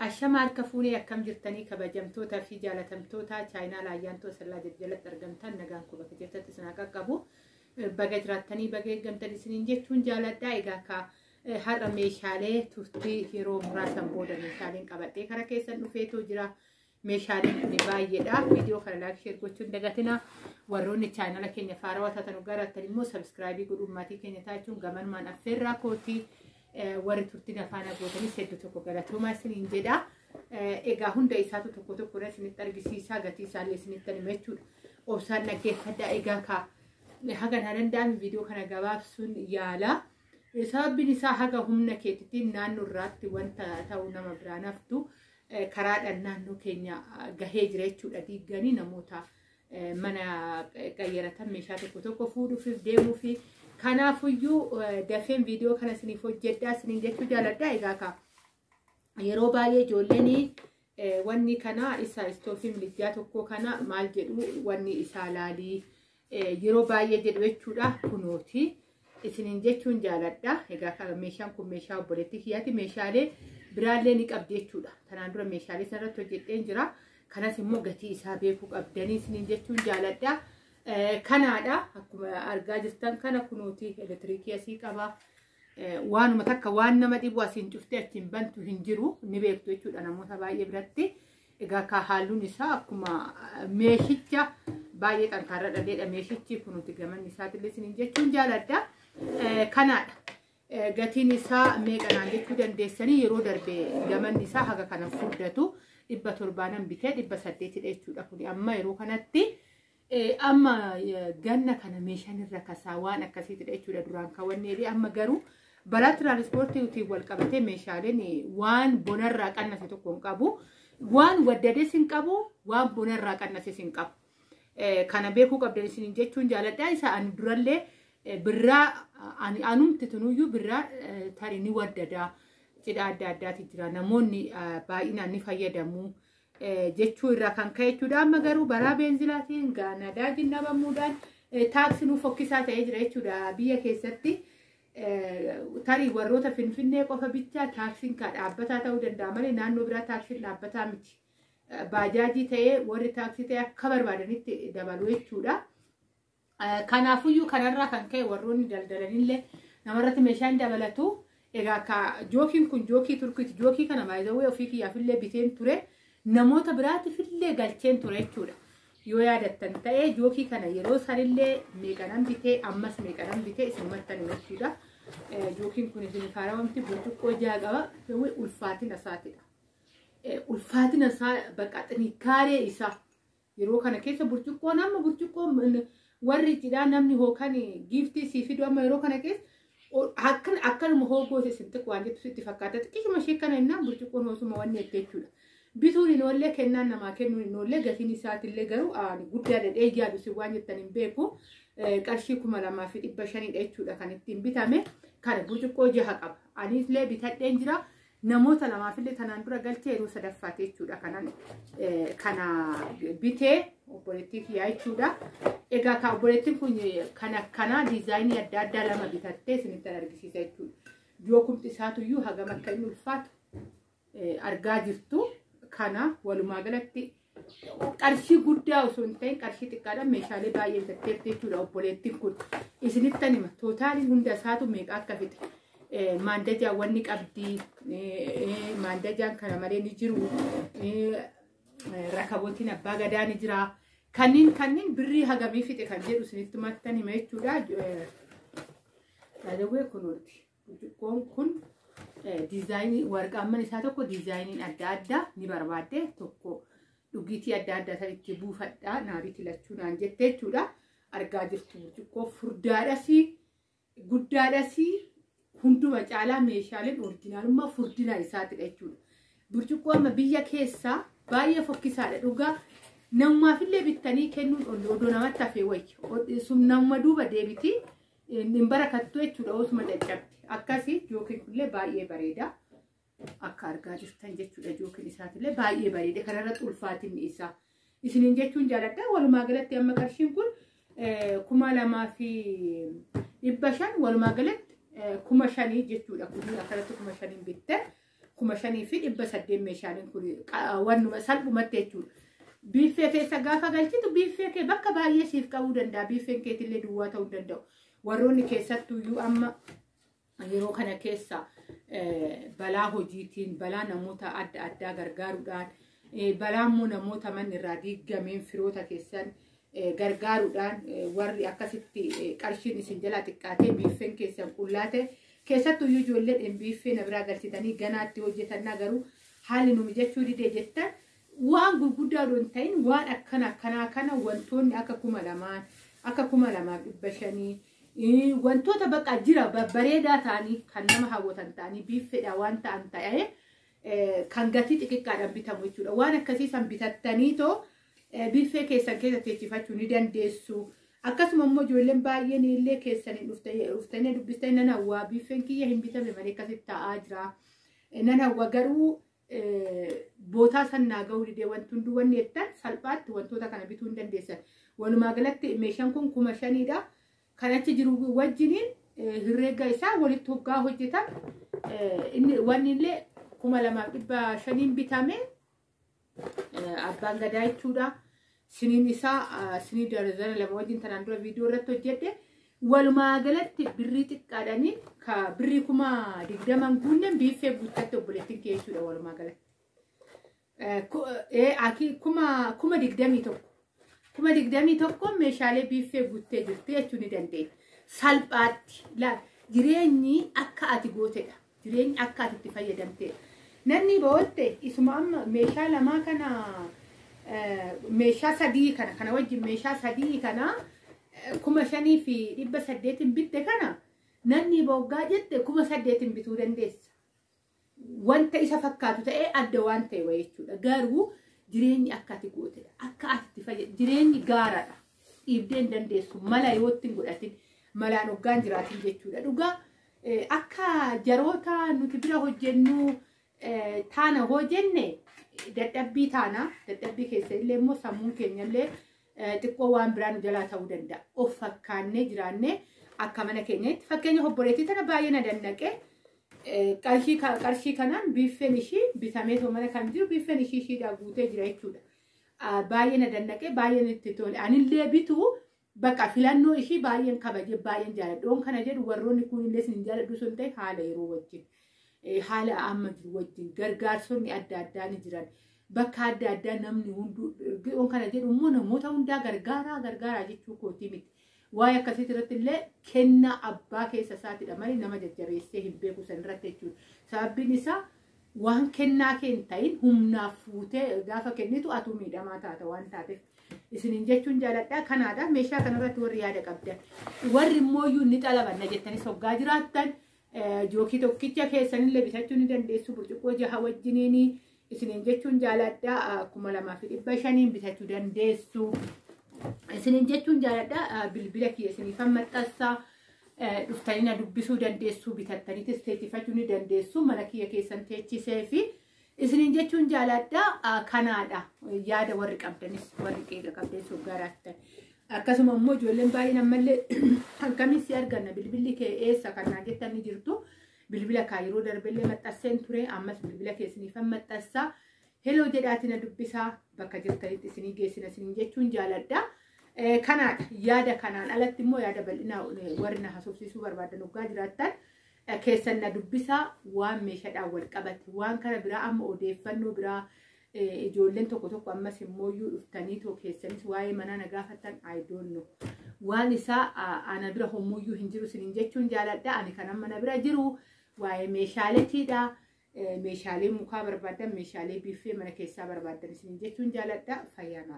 Ashama harka fuunee akkam jirtanii kabajamtootaa fi jaalatamtoota chaayinaa laayyaantoo sallaa jalatti argamtan nagaan koo bakka jirtatti isin haa qaqqabu. Baga jiraattanii baga eeggamtan isiniin jechuun jaaladha. Egaa akka har'a meeshaalee turtii yeroo muraasan booda meeshaaleen qabadhee kara keessan dhufeetoo jira. Meeshaaleen kun baay'eedha. Viidiyoo kana like share gochuun dagatina. Warroonni chaayinala keenya faarawaa taatan garattan immoo subscribe godhuun maatii keenya taachuun gamanumaan affeerraa kootii. Warri turtiin afaan gootanis hedduu tokko galatoomaa isiniin jedha. Egaa hunda isaatu tokko tokko isinitti argisiisaa gatii isaallee isinitti hima jechuudha. Obsaan dhaggeeffadhaa. Egaa ka haga na danda'ame viidiyoo kana gabaabsuun yaala. Sababbiin isaa haga humna keetiitiin naannoo irraatti wanta ta'u nama biraan haftu karaadhaan naannoo keenya gahee jira jechuudha. Diiganii namoota mana qayyaratan meeshaa tokko tokko fuudhuuf deemuufi. Kanaafuyyuu dafeen viidiyoo kana isiniif hojjedhaa isiniin jechuu jaaladha. Egaa ka yeroo baay'ee ijoolleen wanni kana isa istoofii milijjaa tokko kana maal jedhu wanni isaa laalii yeroo baay'ee jedhu jechuudha. Kunooti isiniin jechuun jaaladha. Egaa meeshaan kun meeshaa obboleettii kiyyaati. Meeshaalee biraallee ni qabdi jechuudha. Tanaan dura meeshaalee sanarratti hojjedheen jira. Kanas immoo gatii isaa beekuu qabdanii isiniin jechuun jaaladha. Kanaadha akkuma argaa jirtan kana kunuuti elektiriikii asii qaba. Waanuma takka waan nama dhibu asiin cuftee achiin bantu hin jiru ni beektu jechuudha namoota baay'ee biratti. Egaa ka halluun isaa akkuma meeshicha baay'ee xankaarra dhaleedha meeshichi kunuuti gamanni isaatillee isiniin jechuun jaaladha. Kanaadha. Gatiin isaa meeqanaan jechuu dandeessanii yeroo darbe gamanni isaa haga kana furdatu 700 bitee 800 jechuudha kuni amma yeroo kanatti. Amma ganna kana meeshaan irra kasaa waan akkasiitidha jechuudha duraan kaawwannee amma garuu balaa tiraanispoortiitiin wal qabatee meeshaaleen waan bonarraa qannase tokko hin qabu. Waan waddades hin qabu, waan bonarraa qannases hin qabu. Kana beekuu qabdan isiniin jechuun jaaladha. Isa ani durallee birraa ani anumti tunuyyuu birraa tarii ni waddadaa cidha adda addaati jira. Namoonni baay'inaan ni fayyadamu. Jechuu irraa kan ka'e jechuudha. Amma garuu baraa beenzilaatiin nadaajin dhabamuudhaan taaksii nuuf fokkisaa ta'ee jira jechuudha biyya keessatti. Tarii warroota Finfinnee qofa bichaa taaksiin kan dhaabbataa ta'uu danda'a malee naannoo biraa taaksiin dhaabbataa miti. Baajaajii ta'ee warri taaksii ta'e akka barbaadanitti dabalu jechuudha. Kanaafuyyuu kanarraa kan ka'e warroonni daldalanillee namarratti meeshaan dabalatu. Egaa ka jookiin kun jookii Turkiiti. Jookii kana baay'ee ofii kiyyaafillee biteen ture. Namoota biraatiifillee galcheen ture jechuudha. Yoo yaadattan ta'ee jookii kana yeroo sanillee meeqanan bitee ammas meeqanan bitee isinumatti hima jechuudha. Jookiin kun isin faarawamti burcuqqoo ja'a qaba. Ulfaatina isaatidha. Ulfaatina isaa bakka xinikaaree isaa yeroo kana keessa burcuqqoon amma burcuqqoon warri cidhaa namni hookan giiftii sii fidu amma yeroo kana keessa akkanuma hoogoote isin xiqqoo waan jettu sitti fakkaata. Xiqqishuma ishee kana innaan burcuqqoon hoosuma wanni jette jechuudha. Bituun hin oollee kennaan namaa kennuun hin oollee gatiin isaatillee garuu guddaa dhadhee yaadu si waan jettan hin beeku. Qarshii 2500 jechuudha kan ittiin bitame. Kana burcuqqoo jaha qaba. Aniillee bitadheen jira. Namoota lamaafillee tanaan dura galchee yeroo sadaffaate jechuudha kanan kana bitee obboleettii kiyyaa jechuudha. Egaa ka obboleettiin kun kan akkanaa diizaayinii adda addaa lama bitattee isinitti argisiisa jechuudha. Jookumti isaatuyyuu hagam akka inni ulfaatu argaa jirtu. Kana walumaa galatti qarshii guddaa osoo hin ta'in qarshii xiqqaadhaan meeshaalee baay'ee bitatteetti jechuudha obboleettiin kun. Isinittan hima tootaaliin hunda isaatu meeqa akka fixe. Maandajaan wanni qabdi, maandajaan kana malee ni jiru, rakabootiin abbaa gadaa ni jira. Kanneen birrii hagamii fixe kan jedhu isinitti mattan hima jechuudha. Baay'ee kunuuti. Burcuqqoon kun diizaayinii warqaamman isaa tokko diizaayiniin adda addaa ni barbaadde tokko dhugiitii adda addaa san itti buufadhaa naabiti lachuu naan jette jechuudha. Argaa jirtu burcuqqoo furdaadhasii guddaadhasii hunduma caalaa meeshaaleen orijinaalummaa furdina isaatidha jechuudha. Burcuqqoo amma biyya keessaa baay'ee fokkisaadha dhugaa. Namumaafillee bittanii kennuun odoo namatti hafee wayya. Namuma duuba deebiti hin barakattu jechuudha osuma caccabdi. Akkasii jookiin kunillee baay'ee bareeda. Akka argaa jirtan jechuudha jookiin isaatillee baay'ee bareeda. Kanarratti ulfaatinni isaa. Isiniin jechuun jaaladha. Walumaa galatti amma qarshiin kun 2500 walumaa galatti 5000 jechuudha. Kun akkanatti 5000 bitte. 5,800 meeshaaleen kun wannuma salphumatti jechuudha. Biiffee keessa gaafa galchitu biiffee kee bakka baay'ee siif qabuu danda'a. Biiffeen keetillee duwwaa ta'uu danda'u. Warroonni keessattuyyuu amma yeroo kana keessa balaa hojiitiin, balaa namoota adda addaa gargaaruudhaan, balaa immoo namoota manni irraa diigameen firoota keessan gargaaruudhaan warri akkasitti qarshiin isin jalaa xiqqaatee biiffeen keessan qullaa ta'e keessattuyyuu ijoolleen biiffee na biraa galchitanii ganaatti hojjetannaa garuu haalli nu mijachuu didee jettan waan gurguddaa odoo hin ta'in waan akkana akkanaa kana wantoonni akka 2,000 akka 2,500 wantoota bakka jira babbareedaa ta'anii kan nama hawwatan ta'anii biiffeedha waan ta'an ta'ee kan gatii xixiqqaadhaan bitamu jechuudha. Waan akkasii san bitattanii too biiffee keessan keessa teechifachuu ni dandeessu. Akkasuma immoo ijoolleen baay'een illee keessan dhuftanii dubbistanii nan hawwaa biiffeen kiyya hin bitame malee akkasitti taa'aa jira. Nan hawwa garuu bootaa san naa ga'uu didee wanti hunduu wanni jettan salphaatti wantoota kana bituu hin dandeessan. Walumaa galatti meeshaan kun 5,000dha. Kan achi jiru wajjiniin herreega isaa walitti hoggaa hojjetan inni wanni illee 2,500 bitame abbaan gadaa jechuudha. Siniin isaa sinii darzana 2 wajjin tanaan dura viidiyoo irratti hojjedhe. Walumaa galatti birrii xiqqaadhanii ka birrii 20,000 guunneen biiffee guuttatti obboleettiin kee jechuudha walumaa galatti. 21,000. 21,000 meeshaalee biiffee guuttee jirti jechuu ni dandeenya. Salphaatti jireenyi akka ati gootedha. Jireenyi akka ati itti fayyadamtedha. Namni bootte isuma amma meeshaa lamaa kana meeshaa sadii kana kana wajjin meeshaa sadii kana 5,800 bitte kana namni boggaa jette 8,000 bituu dandeessa. Wanta isa fakkaatu ta'ee adda waan ta'e wayii jechuudha. Garuu jireenyi akka ati gootedha. Akka ati itti fayyadamte jireenyi gaaraadha. Dhiibdee hin dandeessu mala yoo ittiin godhatin malaan hoggaan jiraatin jechuudha. Dhugaa akka jaroota nuti bira hojjennu taana hojjenne dadhabbii taana dadhabbii keessa illee immoo sammuun keenya illee xiqqoo waan biraa nu jalaa ta'uu danda'a. Of fakkaannee jiraannee akka mana keenyatti fakkeenya obboleettii tana baay'ee na dannaqe qarshii kanaan biiffeen ishii bitamee mana kan jiru biiffeen ishii ishiidhaa guutee jira jechuudha. Baay'ee na dannaqe baay'ee itti tole. Anillee bituu bakka filannoo ishii baay'een kabaje baay'een jaaladhu. Oon kana jedhu warroonni kunillee isin jaaladhu sun ta'e haala yeroo wajjin haala amma jiru wajjin gargaarsonni adda addaa ni jiran. Bakka adda addaa namni hunduu oon kana jedhu immoo namoota hundaa gargaaraa gargaaraa jechuu kootii miti. Waa'ee akkasitti irratti illee kennaa abbaa keessa isaatidha malee nama jajjabeessee hin beeku san irratti jechuudha. Sababbiin isaa waan kennaa kee hin ta'in humnaaf fuutee gaafa kennitu atuu miidhamaa taata waan taateef. Isiniin jechuun jaaladha. Kanaadha meeshaa kanarratti warri yaada qabdan. Warri immoo iyyuu ni xalabanna jettanis hoggaa jiraattan jookii tokkicha keessanillee bitachuu ni dandeessu burcuqqoo jaha wajjiniini. Isiniin jechuun jaaladha 2,500 bitachuu dandeessu. Isiniin jechuun jaaladha bilbila kiyya isiniifan maxxansaa dhuftanii na dubbisuu dandeessu bitattaniitis teechifachuu ni dandeessu mana kiyya keessan teechisee fi isiniin jechuun jaaladha kanaadha yaada warri qabdanis warri qeeqa qabdanis hoggaa raattan. Akkasuma immoo ijoolleen baay'een ammallee akkamiin si arganna bilbilli kee eessa kan naan jettan ni jirtu. Bilbila kaa yeroo darbellee maxxanseen ture ammas bilbila keessaniifan maxxansaa. Heloo jedhaati na dubbisaa bakka jirtanitti isinii geessina isiniin jechuun jaaladha. Kanaadha yaada kanaan alatti immoo yaada bal'inaa warri na haasofsiisuu barbaadan hoggaa jiraattan keessan na dubbisaa waan meeshaadhaan wal qabate waan kana biraa amma odeeffannoo biraa ijoolleen tokko tokko ammas immoo iyyuu dhuftanii too keessanis waa'ee manaa na gaafattan I don't know. Waan isaa ana bira hommuyyuu hin jiru isiniin jechuun jaaladha. Ani kan amma na bira jiru waa'ee meeshaaleetiidha. Meeshaalee mukaa barbaadan meeshaalee biiffee mana keessaa barbaadan isiniin jechuun jaaladha. Fayyaa naaf.